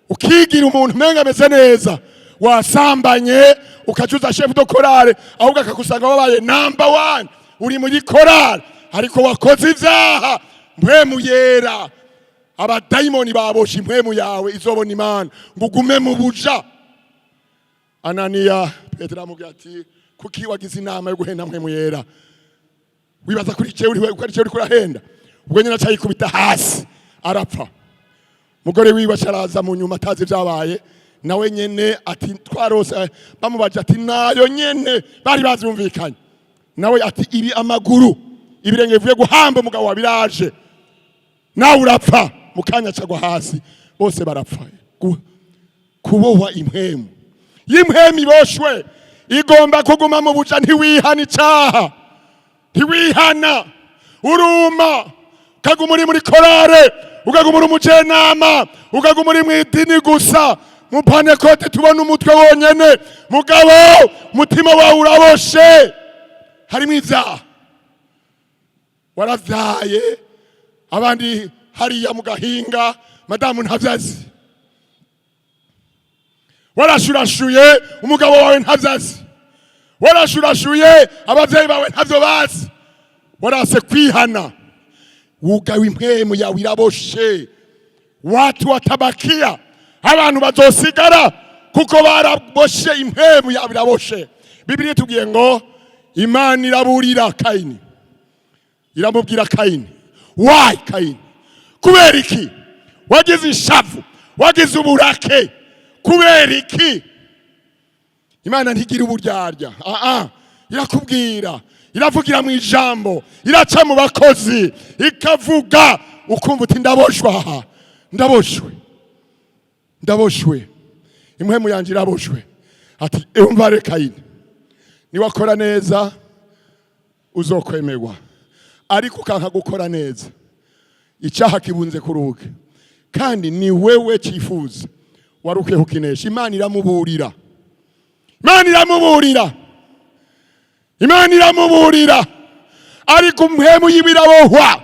Ukigira umuntu umenga ameze neza, wasambanye, ukacuza chef de chorale, ahubwo akakusanga wabaye number one, uri muri chorale, ariko wakoze ivyaha. Mpwemu Yera, abadayimoni baboshe impwemu yawe izobona Imana ngo ugume mu buja. Ananiya, Petero amubwira ati: "Kuki wagize inama yo guhenda Mpwemu Yera? Wibaza kuri jewe uri, ko ari jewe uriko urahenda?" Ubwo nyine acayikubita hasi arapfa. Umugore wiwe acaraza mu nyuma atazi ibyabaye, nawe nyene ati: "Twarose." Bamubaje ati: "Nayo nyene bari bavyumvikanye." Nawe ati: "Ibi amaguru, ibirenge bivuye guhamba umugabo wa biraje." Nawe urapfa mu kanya, acagwa hasi, bose barapfa. Kubohwa impwemu, iyo impwemu iboshwe igomba kuguma mu buja. Ntiwihana icaha, ntiwihana, uruma, ukaguma uri muri korale, ukaguma uri umujenama, ukaguma uri mu idini gusa, mu Pantekote tubona umutwe wonyene, mugabo umutima wawe uraboshe, harimo ivyaha. Waravyaye abandi hariya mu gahinga, madamu ntavyazi. Warashurashuye umugabo wawe ntavyazi. Warashurashuye abavyeyi bawe ntavyo bazi. Warase kwihana, wugawe, impwemu yawe iraboshe. Watu watabakia, abantu bazosigara kuko baraboshe, impwemu yawe iraboshe. Bibiliya itubwiye ngo Imana iraburira Kayini, iramubwira: "Kayini, why Kayini? Kubera iki wagize ishavu, wagize uburake? Kubera iki?" Imana ntigira uburyarya. Ah, irakubwira, iravugira mu ijambo, iraca mu bakozi ikavuga, ukumva uti: "Ndaboshwe aha, ndaboshwe, ndaboshwe, impwemu yanjye iraboshwe." Ati: "Umva re Kayini, niwakora neza uzokwemerwa, ariko ukanka gukora neza, icyaha kibunze ku rugi kandi ni wewe cyifuza, wari ukwiye kukinesha." Imana iramuburira, Imana iramuburira, Imana iramuburira, ariko impwemu yiwe irabohwa,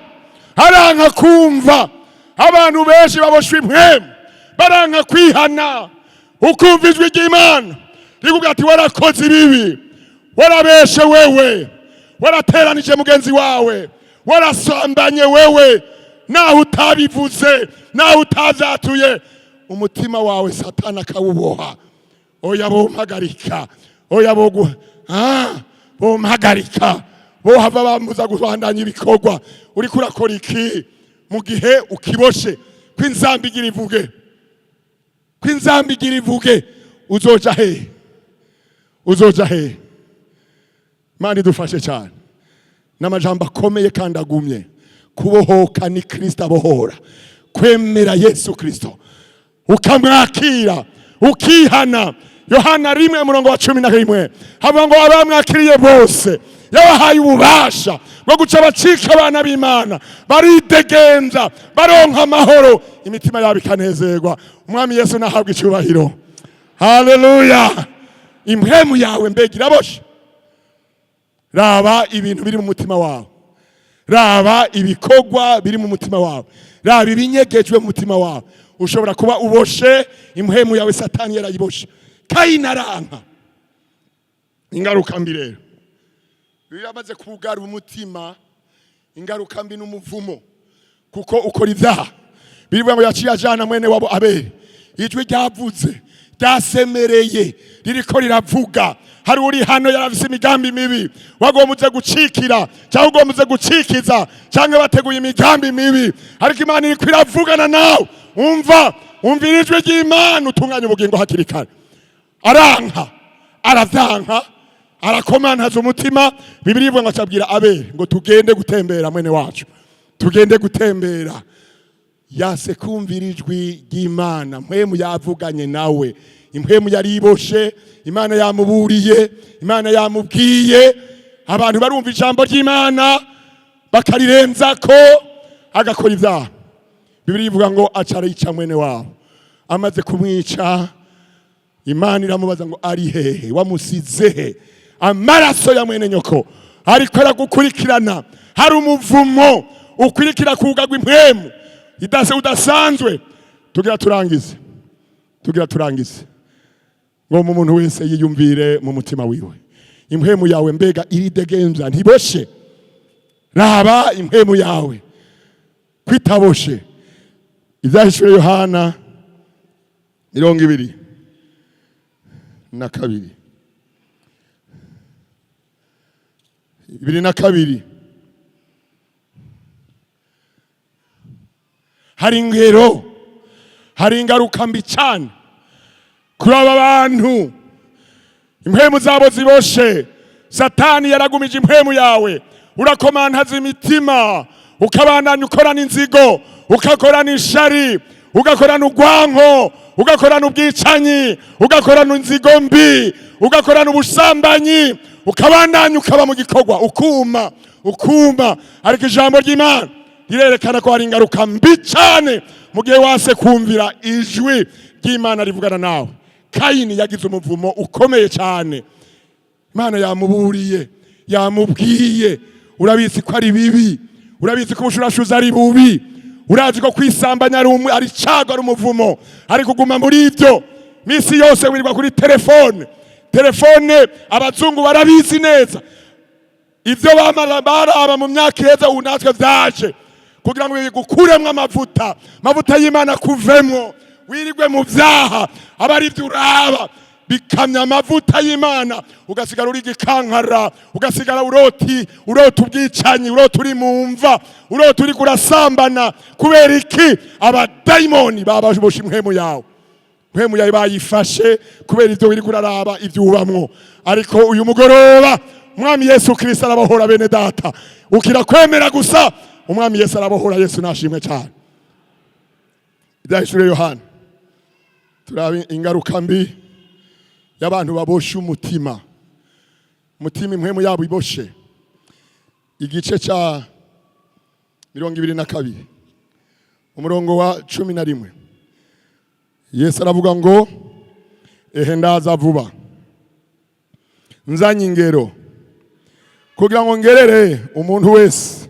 aranka kumva. Abantu benshi baboshwe impwemu, baranka kwihana. Ukumva ijwi ry'Imana rikubwira ati: "Warakoze ibibi, warabeshe wewe, warateranije mugenzi wawe, warasambanye wewe," naho utabivuze, naho utavyatuye, umutima wawe Satani akawuboha. Oya, bompagarika, oya, bogu bompagarika, bohava bambuza kubandanya ibikorwa. Uriko urakora iki mu gihe ukiboshe? Ko inzamba igira ivuge, ko inzamba igira ivuge, uzoja hehe? Uzoja hehe? Imana idufashe cyane. N'amajambo akomeye kandi agumye. Kubohoka ni Kristo abohora, kwemera Yesu Kristo, ukamwakira, ukihana. Yohana 1:11 havuga ngo abamwakiriye bose yabahaye ububasha bwo guca bacika abana b'Imana, baridegenza, baronka amahoro, imitima yabo ikanezerwa. Umwami Yesu nahabwa icyubahiro. Haleluya! Impwemu yawe mbega iraboshe? Raba ibintu biri mu mutima wawe, raba ibikorwa biri mu mutima wawe, raba ibinyegejwe mu mutima wawe. Ushobora kuba uboshe impwemu yawe, Satani yarayiboshe. Kayini aranka. Ingaruka mbi rero, iyo yamaze kugara umutima, ingaruka mbi n'umuvumo, kuko ukora ibyaha. Birivuga ngo yaciye ajana mwene wabo Abeli. Ijwi ryavuze, ryasemereye, ririko riravuga. Hari uri hano yarafise imigambi mibi, wagomba gucikira cyangwa ugomba gucikiza, cyangwa bateguye imigambi mibi, ariko Imana iriko iravugana nawe. Umva, umvira ijwi ry'Imana, utunganye ubugingo hakiri kare. Aranka, aravyanka, arakomantaza umutima. Bibiliya ivuga ngo acabwira Abeli ngo: "Tugende gutembera, mwene wacu, tugende gutembera." Yase kumvira ijwi ry'Imana. Mpwemu yavuganye nawe, impwemu yariboshe. Imana yamuburiye, Imana yamubwiye. Abantu barumva ijambo ry'Imana bakarirenza ko agakora ibyaha. Bibiliya ivuga ngo aca arica mwene wabo. Amaze kumwica, Imana iramubaza ngo: "Ari hehe? Wamusize he? Amaraso ya mwene nyoko ariko aragukurikirana." Hari umuvumo ukurikira kugagwa impwemu idase udasanzwe. Tugira turangize. Tugira turangize ngo mu muntu wese yiyumvire mu mutima wiwe. Impwemu yawe mbega iridegemvya, ntiboshe? Raba impwemu yawe kwitaboshe. Ibyahishuriwe Yohana 22, 22. Hari ingero, hari ingaruka mbi cyane kuri aba bantu impwemu zabo ziboshe. Satani yaragumije impwemu yawe, urakomantaza imitima, ukabandanya ukorana inzigo, ugakorana ishari, ugakorana urwanko, ugakorana ubwicanyi, ugakorana inzigo mbi, ugakorana ubusambanyi, ukabandanya ukaba mu gikorwa, ukuma ukuma. Ariko ijambo ry'Imana rirerekana ko hari ingaruka mbi cyane mu gihe wase kumvira ijwi ry'Imana rivugana nawe. Kayini yagize umuvumo ukomeye cyane. Imana yamuburiye, yamubwiye: urabizi ko ari bibi, urabizi ko ubushurashuzi ari bubi, urazi ko kwisambanya ari cago, ari umuvumo, ariko uguma muri ibyo. Misi yose wirirwa kuri telefone. Telefone abazungu barabizi neza ibyo bamara baraba mu myaka iheze. Ubu natwe vyaje kugira ngo bigukuremwo amavuta, amavuta y'Imana kuvemwo, wirirwe mu vyaha, aba ari byo uraba, bikamya amavuta y'Imana, ugasigara uri igikankara, ugasigara uroti, urota ubwicanyi, urota uri mu mva, urota uri kurasambana. Kubera iki? Abadayimoni bababoshe impwemu yawe, mpwemu yawe bayifashe kubera ibyo wiriko uraraba, ibyo ubamwo. Ariko uyu mugoroba Umwami Yesu Kristo arabohora, bene data. Ukira kwemera gusa, Umwami Yesu arabohora. Yesu nashimwe cyane. Ibyahishuriwe Yohana, turaba ingaruka mbi y'abantu baboshe umutima, umutima impwemu yabo iboshe. Igice cya 22, umurongo wa 11, Yesu aravuga ngo: "Ehe, ndaza vuba, nzanye ingero kugira ngo ngerere umuntu wese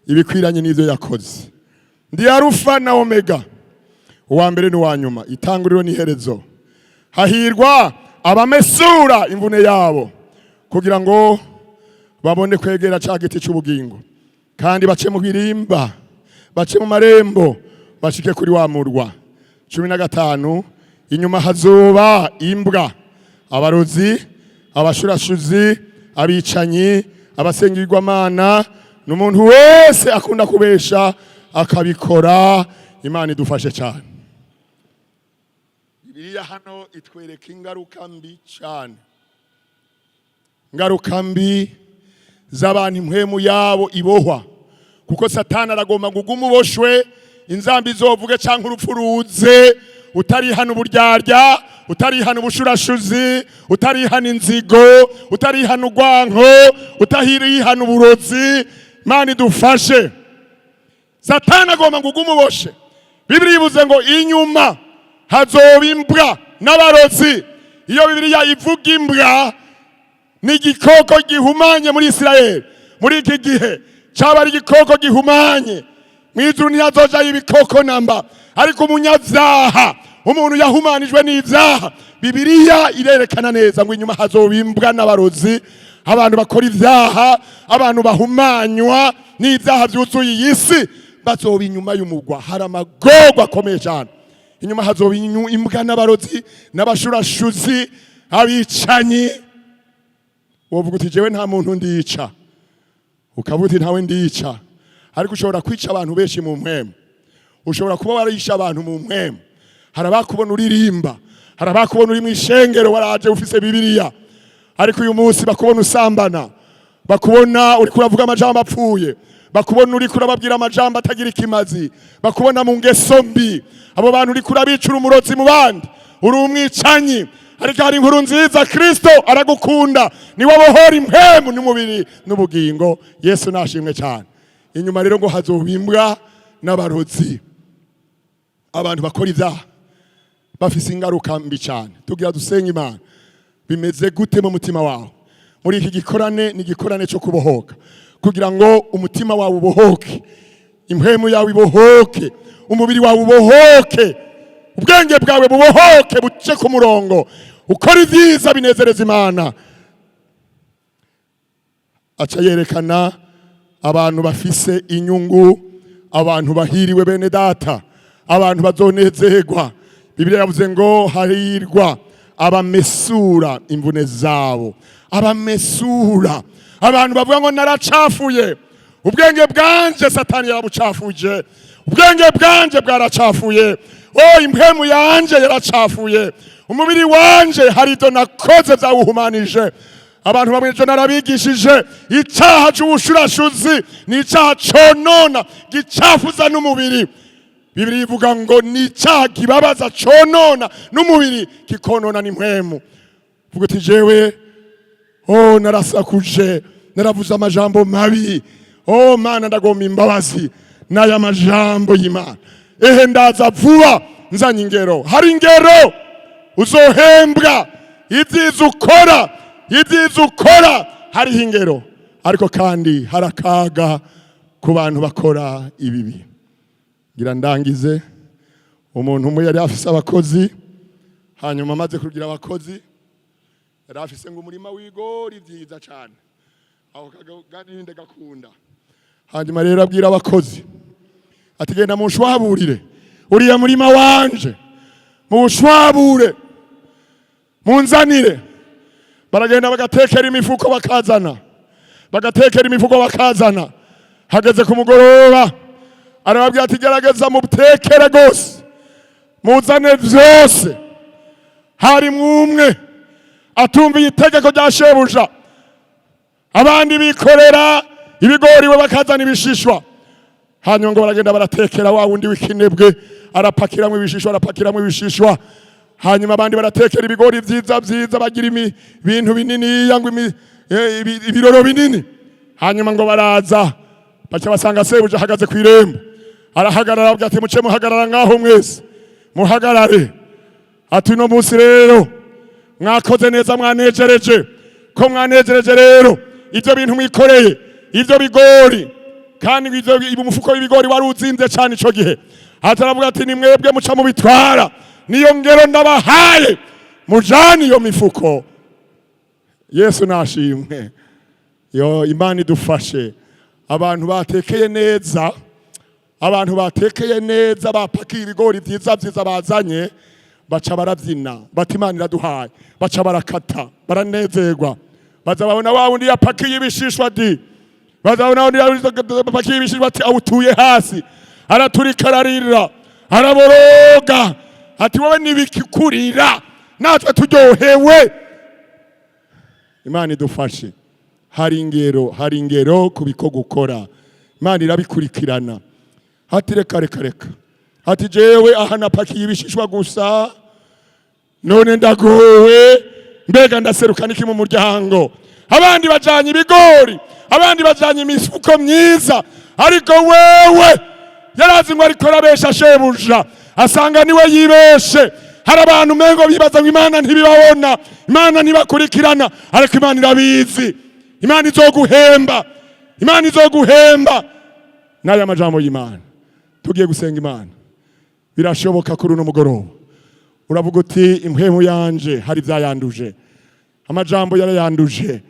ibikwiranye n'ibyo yakoze. Ndi Arufa na Omega, uwa mbere n'uwa nyuma, itanguriro n'iherezo. Hahirwa abamesura imvune yabo kugira ngo babone kwegera ca giti cy'ubugingo, kandi bace mu birimba, bace mu marembo, bashike kuri wa murwa." 15: "Inyuma hazoba imbwa, abarozi, abashurashuzi, abicanyi, abasengirwamana n'umuntu wese akunda kubesha akabikora." Imana idufashe cyane. Bibiliya hano itwereka ingaruka mbi cyane, ingaruka mbi z'abantu impwemu yabo ibohwa, kuko Satani aragomba ngo ugume uboshwe, inzambi izovuge cyangwa urupfu ruze utarihana uburyarya, utarihana ubushurashuzi, utarihana inzigo, utarihana urwanko, utarihana uburozi. Imana idufashe. Satani agomba ngo ugume uboshe. Bibiliya ivuze ngo inyuma hazoba imbwa n'abarozi. Iyo Bibiliya ivuga imbwa, ni igikoko gihumanye muri Isirayeli. Muri iki gihe cyaba ari igikoko gihumanye. Mu ijuru ntihazojayo ibikoko namba, ariko umunyabyaha, umuntu yahumanijwe n'ibyaha, Bibiliya irerekana neza ngo inyuma hazoba imbwa n'abarozi, abantu bakora ibyaha, abantu bahumanywa n'ibyaha byuzuye iyi si, bazoba inyuma y'umugwa. Hari amagorwa akomeye cyane. Inyuma hazoba imbwa n'abarozi n'abashurashuzi, abicanyi. Wovuga uti: "Jewe nta muntu ndica." Ukavuga uti: "Ntawe ndica," ariko ushobora kwica abantu benshi mu mpwemu. Ushobora kuba warisha abantu mu mpwemu. Hari abakubona uririmba, hari abakubona uri mu ishengero, waraje ufise Bibiliya, ariko uyu munsi bakubona usambana, bakubona uri kuravuga amajambo apfuye, bakubona uri kurababwira amajambo atagira ikimazi, bakubona mu ngeso mbi. Abo bantu uri kurabicura umurozi mu bandi, uri umwicanyi. Ariko hari inkuru nziza: Kristo aragukunda, niwe abohora impwemu n'umubiri n'ubugingo. Yesu nashimwe cyane. Inyuma rero ngo hazoba imbwa n'abarozi, abantu bakora ibyaha bafise ingaruka mbi cyane. Tugira dusenga Imana. Bimeze gute mu mutima wawe? Muri iki gikorane, ni igikorane cyo kubohoka, kugira ngo umutima wawe ubohoke, impwemu yawe ibohoke, umubiri wawe ubohoke. Ubwenge bwawe bubohoke, buce ku murongo, ukora ibyiza binezereza Imana. Aca yerekana abantu bafise inyungu, abantu bahiriwe, bene data, abantu bazonezerwa. Bibiliya yavuze ngo hahirwa abamesura imvune zabo, abamesura, abantu bavuga ngo naracafuye, ubwenge bwanje Satani yarabucafuje, ubwenge bwanje bwaracafuye, oh, impwemu yanje yaracafuye, umubiri wanje hari ibyo nakoze byawuhumanije. Abantu bamwe ejo narabigishije, icyaha cy'ubushurashuzi ni icyaha conona, gicafuza n'umubiri. Bibiliya ivuga ngo ni icyaha kibabaza, conona n'umubiri, kikonona n'impwemu. Vuga uti jewe, oh, narasakuje, naravuze amajambo mabi, oh Mana, ndagomba imbabazi. N'aya majambo y'Imana, ehe ndaza vuba nzanye ingero. Hari ingero uzohembwa ibyiza ukora, ibyiza ukora hariho ingero, ariko kandi hari akaga ku bantu bakora ibibi. Ngira ndangize. Umuntu umwe yari afise abakozi, hanyuma amaze kugira abakozi, yari afise ngo umurima w'ibigori byiza cyane, aho kagarinde gakunda. Hanyuma rero abwira abakozi ati genda munshwaburire uriya murima wanje, muwushwabure munzanire. Baragenda bagatekera imifuko bakazana, bagatekera imifuko bakazana. Hageze ku mugoroba arababwira ati gerageza mutekere rwose, muzane byose. Harimwo umwe atumviye itegeko rya shebuja. Abandi bikorera ibigori, we bakazana ibishishwa. Hanyuma ngo baragenda baratekera, wa wundi w'ikinebwe arapakiramwo ibishishwa, arapakiramwo ibishishwa. Hanyuma abandi baratekera ibigori vyiza vyiza, bagira ibintu bininiya, ngo ibiroro binini. Hanyuma ngo baraza, baca basanga sebuja ahagaze ku irembo. Arahagarara, avuga ati muce muhagarara ngaho mwese, muhagarare. Ati uno munsi rero mwakoze neza, mwanejereje. Ko mwanejereje rero, ibyo bintu mwikoreye, ibyo bigori, kandi ibyo umufuko w'ibigori wari uzinze cyane ico gihe. Ati aravuga ati ni mwebwe muca mubitwara, niyo ngero ndabahaye, mujane iyo mifuko. Yesu nashimwe. Yo Imana idufashe. Abantu batekeye neza, abantu batekeye neza, bapakiye ibigori vyiza vyiza bazanye, baca barabyina bati Imana iraduhaye, baca barakata, baranezerwa. Baza babona wa wundi yapakiye ibishishwa di, baza babona wa wundi yapakiye ibishishwa ati awutuye hasi, araturika, ararira, araboroga, ati wowe nibikikurira natwe turyohewe? Imana idufashe. Hari ingero, hari ingero ku bikorwa ukora, Imana irabikurikirana. Ati reka reka reka, ati jewe aha napakiye ibishishwa gusa, none ndagowe, mbega ndaseruka niki mu muryango? Abandi bajanye ibigori, abandi bajanye imifuko myiza, ariko wewe yarazi ngo ariko arabesha shebuja, asanga niwe yibeshe. Hari abantu umengo bibaza ngo Imana ntibibabona, Imana ntibakurikirana, ariko Imana irabizi. Imana izoguhemba, Imana izoguhemba. N'aya majambo y'Imana, tugiye gusenga Imana. Birashoboka kuri uno mugoroba uravuga uti impwemu yanje hari ibyayanduje, amajambo yarayanduje,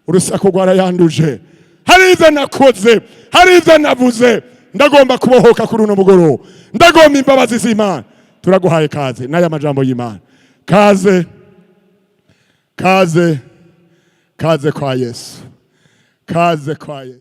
urusaku rwarayanduje, hari ibyo nakoze, hari ibyo navuze, ndagomba kubohoka kuri uno mugoroba, ndagomba imbabazi z'Imana. Turaguhaye kaze n'aya majambo y'Imana. Kaze, kaze, kaze kwa Yesu, kaze kwa Yesu.